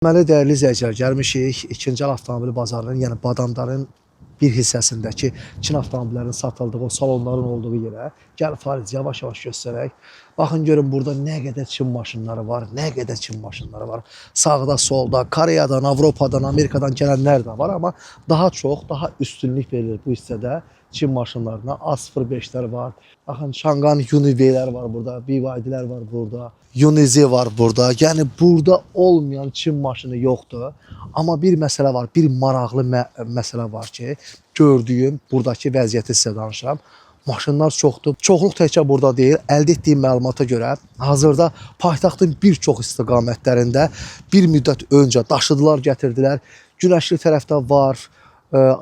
Deməli, dəyərli izləyicilər, gəlmişik ikinci el avtomobil bazarının, yəni Badamdarın bir hissəsindəki Çin avtomobillərinin satıldığı o salonların olduğu yerə. Gəl Fariz, yavaş-yavaş göstərək. Baxın görün burada nə qədər Çin maşınları var, nə qədər Çin maşınları var. Sağda, solda, Koreyadan, Avropadan, Amerikadan gələnlər də var, amma daha çox, daha üstünlük verilir bu hissədə Çin maşınlarına. A05-lər var. Baxın Changan Univ-lər var burada, BYD-lər var burada, Unizi var burada. Yəni burada olmayan Çin maşını yoxdur. Amma bir məsələ var, bir maraqlı məsələ var ki, gördüyüm buradakı vəziyyəti sizə danışıram. Maşınlar çoxdur. Çoxluq təkcə burada deyil. Əldə etdiyim məlumata görə hazırda paytaxtın bir çox istiqamətlərində bir müddət öncə daşıdılar, gətirdilər. Günəşli tərəfdə var,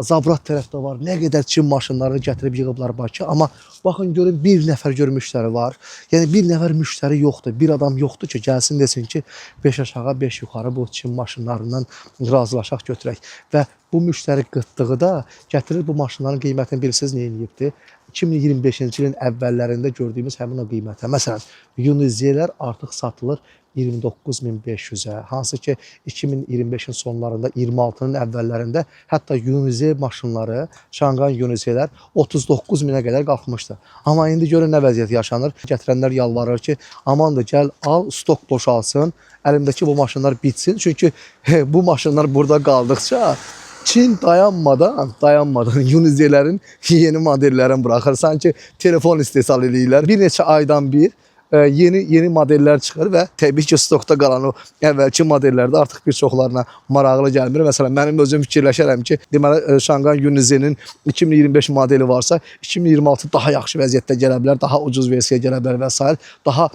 Zabrat tərəfdə var. Nə qədər Çin maşınlarını gətirib yığıblar Bakı. Amma baxın görün, bir nəfər gör müştəri var. Yəni bir nəfər müştəri yoxdur. Bir adam yoxdur ki, gəlsin desin ki, 5 aşağı, 5 yuxarı bu Çin maşınlarından razılaşaq götürək. Və bu müştəri qıtlığı da gətirir, bu maşınların qiymətini bilirsiniz nə eləyibdi? 2025-ci ilin əvvəllərində gördüyümüz həmin o qiymətə. Məsələn, Uniz-lər artıq satılır 29.500-ə. Hansı ki 2025-in sonlarında, 26-nın əvvəllərində hətta Uniz maşınları, Changan Uniz-lər 39 minə qədər qalxmışdı. Amma indi görün nə vəziyyət yaşanır. Gətirənlər yalvarır ki, aman da gəl al, stok boşalsın, əlimdəki bu maşınlar bitsin. Çünki bu maşınlar burada qaldıqca Çin dayanmadan Uniz-lərin yeni modellərini buraxır. Sanki telefon istehsal eləyirlər. Bir neçə aydan bir yeni modellər çıxır və təbii ki, stokda qalan o əvvəlki modellərdə artıq bir çoxlarına maraqlı gəlmir. Məsələn, mənim özüm fikirləşərəm ki, deməli Changan Uniz-nin 2025 modeli varsa, 2026 daha yaxşı vəziyyətdə gələ bilər, daha ucuz versiya gələ bilər və sair, daha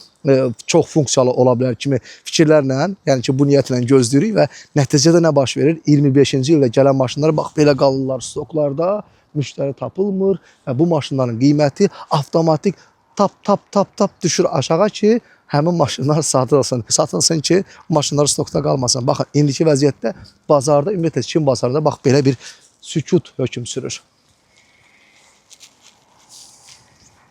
çox funksiyalı ola bilər kimi fikirlərlə, yəni ki, bu niyyətlə gözləyirik və nəticədə nə baş verir? 25-ci ildə gələn maşınlar bax belə qalırlar stoklarda, müştəri tapılmır və bu maşınların qiyməti avtomatik tap tap tap tap düşür aşağı ki, həmin maşınlar satılsın. Satılsın ki, maşınlar stokda qalmasın. Baxın, indiki vəziyyətdə bazarda, ümumiyyətlə Çin bazarında bax belə bir sükut hökm sürür.